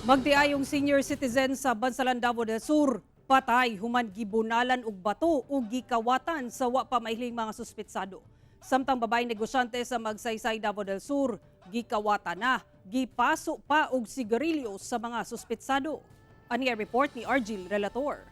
Magtiayong senior citizen sa Bansalan, Davao del Sur, patay human gibunalan og bato ug gikawatan sa wa pa mahiling mga suspetsado. Samtang babaeng negosyante sa Magsaysay, Davao del Sur, gikawatan na, gipaso pa og sigarilyo sa mga suspetsado. Ani ang report ni Argil Relator.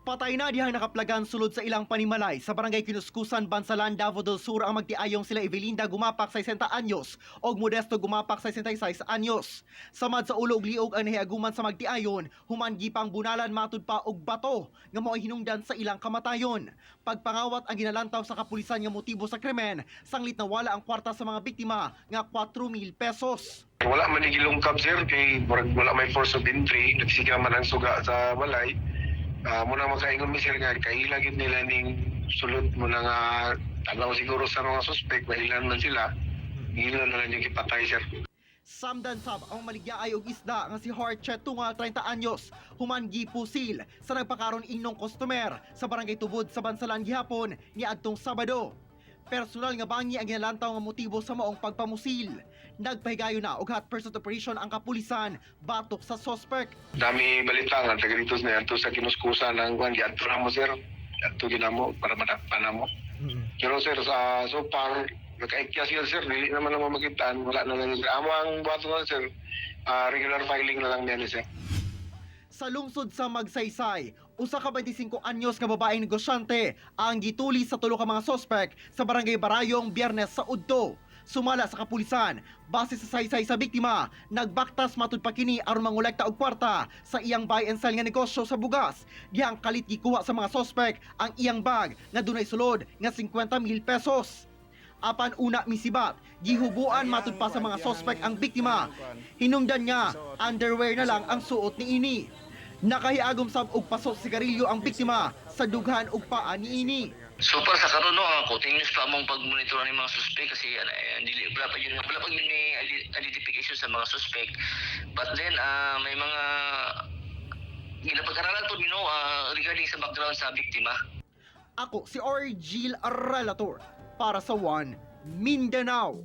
Patay na dihang nakaplagan sulod sa ilang panimalay sa Barangay Kinuskusan, Bansalan, Davao del Sur ang magtiayong sila Evelinda Gumapak, 60 anyos, og Modesto Gumapak, 66 anyos. Samad sa ulo ug liog ang nahiaguman sa magtiayon human gipang bunalan matud pa og bato nga mao'y hinungdan sa ilang kamatayon. Pagpangawat ang ginalantaw sa kapulisan nga motibo sa krimen sanglit nawala ang kwarta sa mga biktima nga 4,000 pesos. Wala man ni gilungkab, sir, kay murag wala may force of entry, nagsiga man ang suga sa balay. Muna makaingon mi, sir, nga kaila gid nila ning sulod mo na nga tanaw siguro sa mga suspect, mailan man sila. Gila na lang yung gipatay, sir. Samdan sab ang maligyaay og isda nga si Hart Chetunga, 30 anyos, human gipusil sa nagpakaron ingnong customer sa Barangay Tubod sa Bansalan gihapon niadtong Sabado. Personal nga bangi ang ginalantaw nga motibo sa maong pagpamusil. Nagpahigayon na og hot pursuit operation ang kapulisan batok sa suspect. Dami balita nga taga dito na sa kinuskusan ang kwan, giadto na mo, sir. Giadto ginamo para madakpan na mo. Pero sir, sa so far nakaikya siya, sir, dili naman na makitaan, wala na lang, sir. Amo ang buhaton na, sir, regular filing na lang niya, sir. Sa lungsod sa Magsaysay, usa ka 25 anyos nga babaeng negosyante ang gituli sa tulo ka mga sospek sa Barangay Barayong Biyernes sa udto. Sumala sa kapulisan, base sa saysay sa biktima, nagbaktas matud pa kini aron mangolekta og kwarta sa iyang buy and sell nga negosyo sa bugas. Dihang kalit gikuha sa mga sospek ang iyang bag nga dunay sulod nga 50,000 pesos. Apan una misibat, gihubuan matud pa sa mga sospek ang biktima. Hinungdan nga, underwear na lang ang suot ni ini. Nakahiagom sab og pasok sigarilyo ang biktima sa dughan og paa ni ini. So far sa karon, no, continuous pa among pag-monitor ni mga suspect kasi dili wala pa yun ni identification sa mga suspect. But then may mga ginapag-aralan po regarding sa background sa biktima. Ako si Orgil Relator para sa One Mindanao.